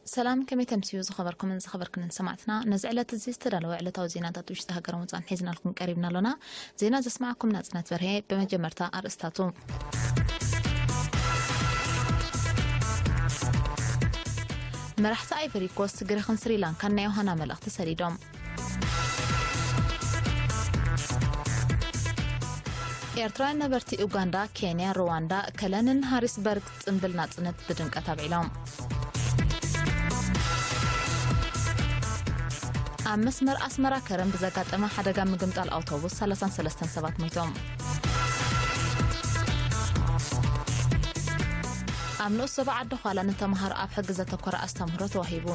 ሰላም፣ ከመይ ተምስዩ ዝኸበርኩምን ዝኸበርክንን ሰማዕትና? ነዚ ዕለት እዚ ዝተዳለወ ዕለታዊ ዜናታት ውሽጢ ሃገርን ወጻእን ሒዝናልኩም ቀሪብና ኣሎና። ዜና ዘስማዕኩም ናጽነት በርሄ። ብመጀመርታ ኣርእስታቱ። መራሕቲ ኣይቨሪ ኮስት፣ ግሪኽን ስሪላንካን ናይ ዮሃና መልእኽቲ ሰዲዶም። ኤርትራውያን ነበርቲ ኡጋንዳ፣ ኬንያ፣ ሩዋንዳ፣ ከለንን ሃሪስበርግ ጽምብል ናጽነት ብድምቀት ኣብዒሎም። ኣብ መስመር ኣስመራ ከረን ብዘጋጠመ ሓደጋ ምግምጣል ኣውቶቡስ ሰላሳን ሰለስተን ሰባት ሞይቶም። ኣብ ንኡስ ዞባ ዓዲ ዃላ ንተምሃሮ ኣብ ሕጊ ዘተኮረ ኣስተምህሮ ተዋሂቡ።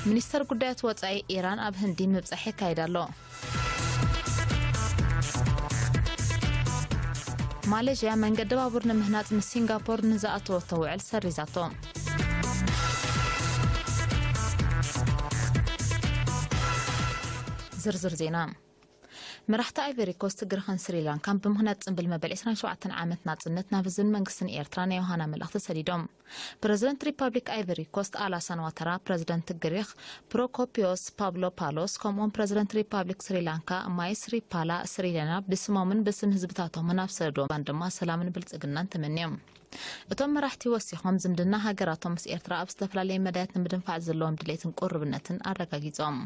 ሚኒስተር ጉዳያት ወጻኢ ኢራን ኣብ ህንዲ ምብጻሕ የካይድ ኣሎ። ማሌዥያ መንገዲ ባቡር ንምህናጽ ምስ ሲንጋፖር ንዝኣተወቶ ውዕል ሰሪዛቶ። ዝርዝር ዜና። መራሕቲ ኣይቨሪ ኮስት፣ ግሪኽን ስሪላንካን ብምኽንያት ጽምብል መበል ዕስራን ሸውዓተን ዓመት ናጽነት ናብ ህዝብን መንግስትን ኤርትራ ናይ ዮሃና መልእኽቲ ሰዲዶም። ፕረዚደንት ሪፓብሊክ ኣይቨሪ ኮስት ኣላሳን ዋተራ፣ ፕረዚደንት ግሪኽ ፕሮኮፒዮስ ፓብሎ ፓሎስ፣ ከምኡውን ፕረዚደንት ሪፓብሊክ ስሪላንካ ማይስሪፓላ ስሪሌና ብስሞምን ብስም ህዝብታቶምን ኣብ ሰደድዎም ድማ ሰላምን ብልጽግናን ተመንዮም። እቶም መራሕቲ ወሲኾም ዝምድና ሃገራቶም ምስ ኤርትራ ኣብ ዝተፈላለየ መዳያት ንምድንፋዕ ዘለዎም ድሌትን ቅሩብነትን ኣረጋጊጾም።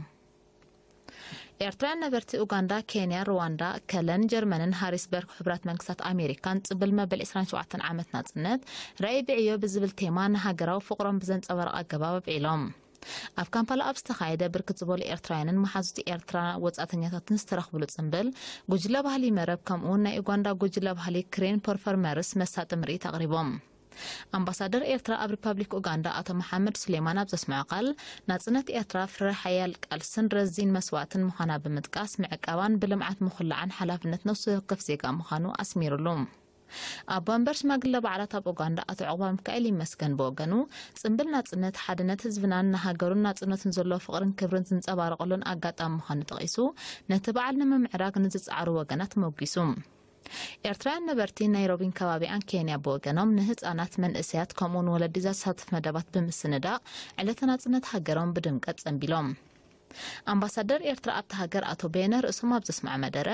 ኤርትራውያን ነበርቲ ኡጋንዳ፣ ኬንያ፣ ሩዋንዳ፣ ከለን ጀርመንን ሃሪስበርግ ሕቡራት መንግስታት ኣሜሪካን ጽምብል መበል ዕስራን ሸውዓተን ዓመት ናጽነት ራእይ ብዕዮ ብዝብል ቴማ ንሃገራዊ ፍቕሮም ብዘንጸባርቕ ኣገባብ ኣብዒሎም። ኣብ ካምፓላ ኣብ ዝተኻየደ ብርክት ዝበሉ ኤርትራውያንን መሓዙት ኤርትራ ወጻእተኛታትን ዝተረኽብሉ ጽምብል፣ ጉጅለ ባህሊ መረብ ከምኡውን ናይ ኡጋንዳ ጉጅለ ባህሊ ክሬን ፐርፎርመርስ መሳጢ ምርኢት ኣቕሪቦም። ኣምባሳደር ኤርትራ ኣብ ሪፓብሊክ ኡጋንዳ ኣቶ መሓመድ ሱሌማን ኣብ ዘስምዖ ቃል፣ ናጽነት ኤርትራ ፍረ ሓያል ቃልስን ረዚን መስዋእትን ምዃና ብምጥቃስ፣ ምዕቃባን ብልምዓት ምኹላዕን ሓላፍነት ነፍሲ ወከፍ ዜጋ ምዃኑ ኣስሚሩሉ። ኣቦ መንበር ሽማግለ በዓላት ኣብ ኡጋንዳ ኣቶ ዑቕባ ሚካኤል ይመስገን ብወገኑ፣ ጽምብል ናጽነት ሓድነት ህዝብናን ንሃገሩን ናጽነቱን ዘለዎ ፍቕርን ክብርን ዝንጸባረቐሉን ኣጋጣሚ ምዃኑ ጠቒሱ፣ ነቲ በዓል ንምምዕራግ ንዝጸዓሩ ወገናት ሞጒሱ። ኤርትራውያን ነበርቲ ናይሮቢን ከባቢኣን ኬንያ ብወገኖም፣ ንህጻናት፣ መንእሰያት ከምኡውን ወለዲ ዘሳትፍ መደባት ብምስንዳእ፣ ዕለተ ናጽነት ሃገሮም ብድምቀት ጸንቢሎም። ኣምባሳደር ኤርትራ ኣብታ ሃገር ኣቶ በየነ ርእሶም ኣብ ዘስምዖ መደረ፣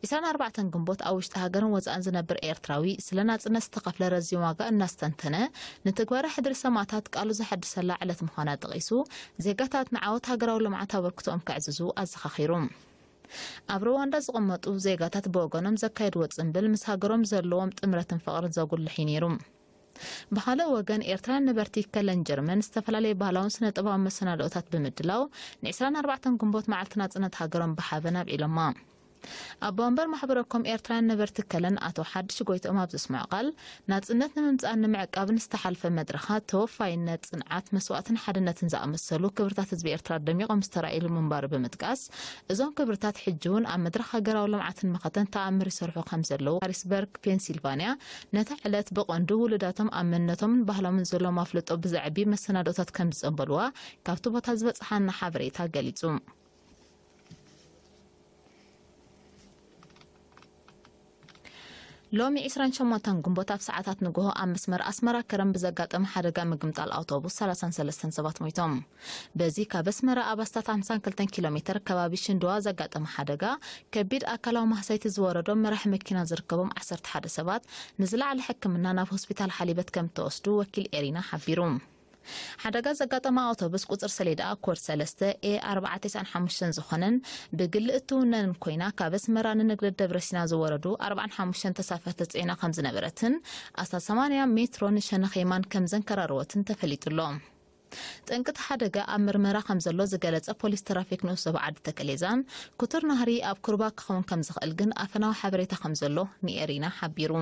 ዕስራን ኣርባዕተን ግንቦት ኣብ ውሽጢ ሃገርን ወጻእን ዝነብር ኤርትራዊ ስለ ናጽነት ዝተኸፍለ ረዚን ዋጋ እናስተንተነ፣ ንትግባረ ሕድሪ ሰማእታት ቃሉ ዘሐድሰላ ዕለት ምዃና ጠቒሱ፣ ዜጋታት ንዓወት ሃገራዊ ልምዓት ኣበርክቶኦም ከዕዝዙ ኣዘኻኺሩ። ኣብ ሩዋንዳ ዝቕመጡ ዜጋታት ብወገኖም ዘካየድዎ ጽምብል፣ ምስ ሃገሮም ዘለዎም ጥምረትን ፍቕርን ዘጉልሕ እዩ ነይሩ። ብኻልእ ወገን፣ ኤርትራውያን ነበርቲ ከለን ጀርመን ዝተፈላለየ ባህላውን ስነ-ጥበባዊ መሰናድኦታት ብምድላው፣ ን ዕስራን ኣርባዕተን ግንቦት መዓልቲ ናጽነት ሃገሮም ብሓበን ኣብዒሎማ። ኣቦ ወንበር ማሕበረ ኮም ኤርትራውያን ነበርቲ ከለን ኣቶ ሓድሽ ጎይትኦም ኣብ ዘስምዖ ቃል፣ ናጽነት ንምምጻእን ንምዕቃብን ዝተሓልፈ መድረኻት፣ ተወፋይነት፣ ጽንዓት፣ መስዋእትን ሓድነትን ዝኣመሰሉ ክብርታት ህዝቢ ኤርትራ ደሚቖም ዝተራእይሉ ምንባሩ ብምጥቃስ፣ እዞም ክብርታት ሕጂ እውን ኣብ መድረኽ ሃገራዊ ልምዓትን መኸተን ተኣምር ይሰርሑ ከም ዘለዉ፣ ሃሪስበርግ ፔንሲልቫንያ ነታ ዕለት ብቐንዱ ውሉዳቶም ኣብ መንነቶምን ባህሎምን ዘለዎም ኣፍልጦ ብዘዕቢ መሰናድኦታት ከም ዝጸንበልዋ ካብቲ ቦታ ዝበጽሓና ሓበሬታ ገሊጹ። ሎሚ ዕስራን ሸሞንተን ግንቦት ኣብ ሰዓታት ንግሆ ኣብ መስመር ኣስመራ ከረን ብዘጋጠመ ሓደጋ ምግምጣል ኣውቶቡስ ሰላሳን ሰለስተን ሰባት ሞይቶም። በዚ ካብ ኣስመራ ኣብ ኣስታት ሓምሳን ክልተን ኪሎ ሜትር ከባቢ ሽንድዋ ዘጋጠመ ሓደጋ፣ ከቢድ ኣካላዊ ማህሰይቲ ዝወረዶም መራሒ መኪና ዝርከቦም ዓሰርተ ሓደ ሰባት ንዝለዓለ ሕክምና ናብ ሆስፒታል ሓሊበት ከም እተወስዱ ወኪል ኤሪና ሓቢሩ። ሓደጋ ዘጋጠማ ኣውቶቡስ ቁጽር ሰሌዳ ኮድ ሰለስተ ኤ ኣርባዕተ ተስዓን ሓሙሽተን ዝኾነን ብግሊ እትውነንን ኮይና፣ ካብ ኣስመራ ንንግደት ደብረሲና ዝወረዱ ኣርባዓን ሓሙሽተን ተሳፈርቲ ጽዒና ከም ዝነበረትን ኣስታት ሰማንያ ሜትሮ ንሸነኽ የማን ከም ዘንከራረወትን ተፈሊጡ ኣሎ። ጠንቂ እቲ ሓደጋ ኣብ ምርመራ ከም ዘሎ ዝገለጸ ፖሊስ ትራፊክ ንኡስ ዞባ ዓዲ ተከሌዛን፣ ክቱር ናህሪ ኣብ ኩርባ ክኸውን ከም ዝኽእል ግን ኣፈናዊ ሓበሬታ ከም ዘሎ ንኤሪና ሓቢሩ።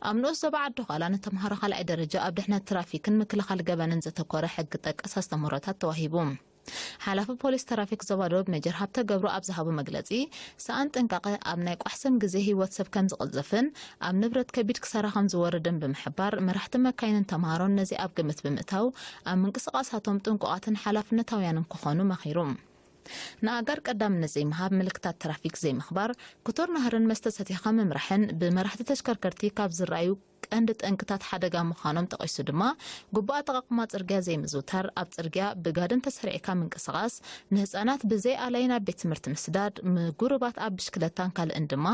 ኣብ ንኡስ ዞባ ዓዲ ዃላ ንተምሃሮ ካልኣይ ደረጃ ኣብ ድሕነት ትራፊክን ምክልኻል ገበንን ዘተኮረ ሕጊ ጠቀስ ኣስተምህሮታት ተዋሂቡ። ሓላፊ ፖሊስ ትራፊክ ዞባ ደቡብ ሜጀር ሃብተ ገብሩ ኣብ ዝሃቦ መግለጺ፣ ሰኣን ጥንቃቐ ኣብ ናይ ቋሕሰም ግዜ ህይወት ሰብ ከም ዝቕዝፍን ኣብ ንብረት ከቢድ ክሳራ ከም ዝወርድን ብምሕባር፣ መራሕቲ መካይንን ተምሃሮን ነዚ ኣብ ግምት ብምእታው ኣብ ምንቅስቓሳቶም ጥንቁቓትን ሓላፍነታውያንን ክኾኑ መኺሩ። ንኣጋር ቀዳምነት ዘይምሃብ፣ ምልክታት ትራፊክ ዘይምኽባር፣ ክቱር ናህርን መስተ ሰቲኻ ምምራሕን ብመራሕቲ ተሽከርከርቲ ካብ ዝረኣዩ ቀንዲ ጠንቅታት ሓደጋ ምዃኖም ጠቒሱ ድማ፣ ግቡእ ኣጠቓቕማ ጽርግያ ዘይምዝውታር፣ ኣብ ጽርግያ ብጋድም ተሰሪዕካ ምንቅስቓስ፣ ንህጻናት ብዘይ ኣላይ ናብ ቤት ትምህርቲ ምስዳድ፣ ምጉርባት ኣብ ብሽክለታን ካልእን ድማ፣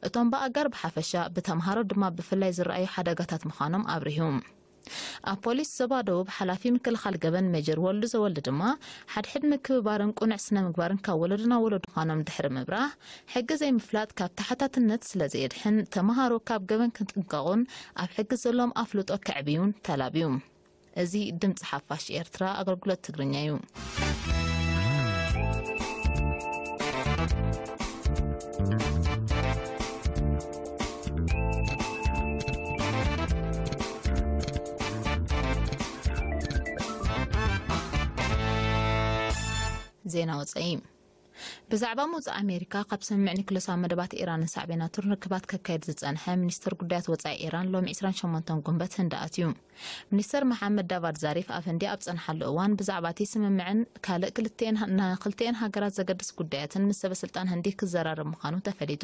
እቶም ብኣጋር ብሓፈሻ፣ ብተምሃሮ ድማ ብፍላይ ዝረኣዩ ሓደጋታት ምዃኖም ኣብሪሁ። ኣብ ፖሊስ ዞባ ደቡብ ሓላፊ ምክልኻል ገበን ሜጀር ወልዱ ዘወልድ ድማ፣ ሓድሕድ ምክብባርን ቅኑዕ ስነ ምግባርን ካብ ወለዶ ናብ ወለዶ ምዃኖም ድሕሪ ምብራህ፣ ሕጊ ዘይምፍላጥ ካብ ተሓታትነት ስለ ዘየድሕን፣ ተምሃሮ ካብ ገበን ክጥንቀቑን ኣብ ሕጊ ዘለዎም ኣፍልጦ ከዕብዩን ተላብዩ። እዚ ድምፂ ሓፋሽ ኤርትራ ኣገልግሎት ትግርኛ እዩ። ዜና ወጻኢ። ብዛዕባ ምውጻእ ኣሜሪካ ካብ ስምምዕ ኒክለሳዊ መደባት ኢራንን ሳዕቤናቱን ርክባት ከካይድ ዝጸንሐ ሚኒስተር ጉዳያት ወጻኢ ኢራን፣ ሎሚ ዕስራን ሸሞንተን ጉንበት ህንዲ ኣትዩ። ሚኒስተር መሓመድ ዳቫድ ዛሪፍ ኣብ ህንዲ ኣብ ጸንሓሉ እዋን፣ ብዛዕባ እቲ ስምምዕን ካልእ ክልቲኤን፣ ንክልቲኤን ሃገራት ዘገድስ ጉዳያትን ምስ ሰበ ስልጣን ህንዲ ክዘራረብ ምዃኑ ተፈሊጡ።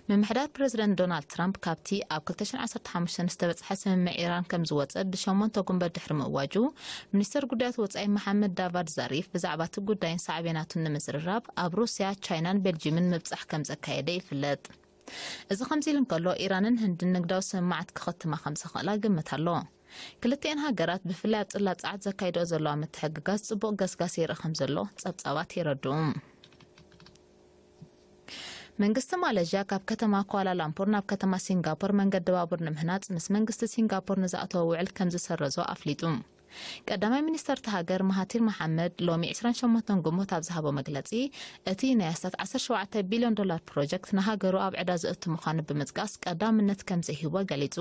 ምምሕዳር ፕረዚደንት ዶናልድ ትራምፕ ካብቲ ኣብ ክልተ ሽሕን ዓሰርተ ሓሙሽተን ዝተበጽሐ ስምምዕ ኢራን ከም ዝወጸ ብሸሞንተ ጉንበት ድሕሪ ምእዋጁ፣ ሚኒስተር ጉዳያት ወጻኢ መሓመድ ዳቫድ ዛሪፍ ብዛዕባ እቲ ጉዳይን ሳዕቤናቱን ንምዝርራብ ኣብ ሩስያ፣ ቻይናን ቤልጂምን ምብጻሕ ከም ዘካየደ ይፍለጥ። እዚ ከምዚ ኢሉ እንከሎ፣ ኢራንን ህንድን ንግዳዊ ስምምዓት ክኸትማ ከም ዝኽእላ ግምት ኣሎ። ክልቲኤን ሃገራት ብፍላይ ኣብ ጽላት ጸዓት ዘካይድኦ ዘለዋ ምትሕግጋዝ ጽቡቕ ገስጋስ ይርኢ ከም ዘሎ ጸብጻባት የረድኡ። መንግስቲ ማሌዥያ ካብ ከተማ ኳላላምፖር ናብ ከተማ ሲንጋፖር መንገዲ ባቡር ንምህናጽ ምስ መንግስቲ ሲንጋፖር ንዝኣተወ ውዕል ከም ዝሰረዞ ኣፍሊጡ። ቀዳማይ ሚኒስተር እታ ሃገር መሃቲር መሓመድ ሎሚ ዕስራን ሸሞንተን ግንቦት ኣብ ዝሃቦ መግለጺ፣ እቲ ናይ ኣስታት ዓሰርተ ሸውዓተ ቢልዮን ዶላር ፕሮጀክት ንሃገሩ ኣብ ዕዳ ዘእቱ ምዃኑ ብምጥቃስ ቀዳምነት ከም ዘይህቦ ገሊጹ።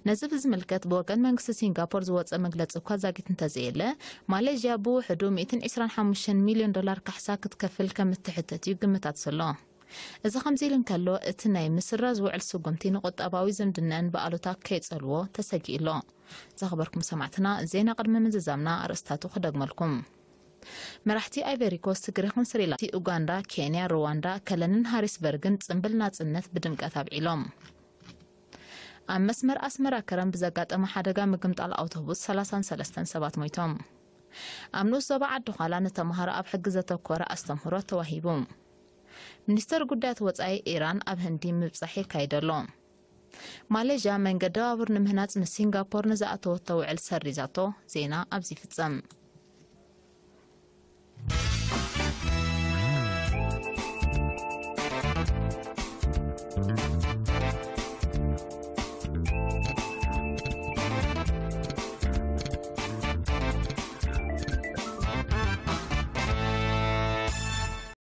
ነዚ ብዝምልከት ብወገን መንግስቲ ሲንጋፖር ዝወጸ መግለጺ እኳ ዛጊት እንተዘየለ፣ ማሌዥያ ብውሕዱ ሚእትን ዕስራን ሓሙሽተን ሚልዮን ዶላር ካሕሳ ክትከፍል ከም እትሕተት እዩ ግምታት ዘሎ። እዚ ከምዚ ኢሉ እንከሎ፣ እቲ ናይ ምስራዝ ውዕል ስጉምቲ ንቁጠባዊ ዝምድናን ብኣሉታ ከይጸልዎ ተሰጊኡ ኣሎ። ዝኸበርኩም ሰማዕትና፣ ዜና ቅድሚ ምዝዛምና ኣርእስታቱ ክደግመልኩም። መራሕቲ ኣይቨሪ ኮስት፣ ግሪኽን ስሪላንካ፣ ኡጋንዳ፣ ኬንያ፣ ሩዋንዳ፣ ከለንን ሃሪስበርግን ጽምብል ናጽነት ብድምቀት ኣብዒሎም። ኣብ መስመር ኣስመራ ከረን ብዘጋጠመ ሓደጋ ምግምጣል ኣውቶቡስ ሰላሳን ሰለስተን ሰባት ሞይቶም። ኣብ ንኡስ ዞባ ዓዲ ዃላ ንተምሃሮ ኣብ ሕጊ ዘተኮረ ኣስተምህሮ ተዋሂቡ። ሚኒስተር ጉዳያት ወጻኢ ኢራን ኣብ ህንዲ ምብጻሕ የካይድ ኣሎ። ማሌዥያ መንገዲ ባቡር ንምህናጽ ምስ ሲንጋፖር ንዝኣተወቶ ውዕል ሰሪዛቶ። ዜና ኣብዚ ይፍጸም።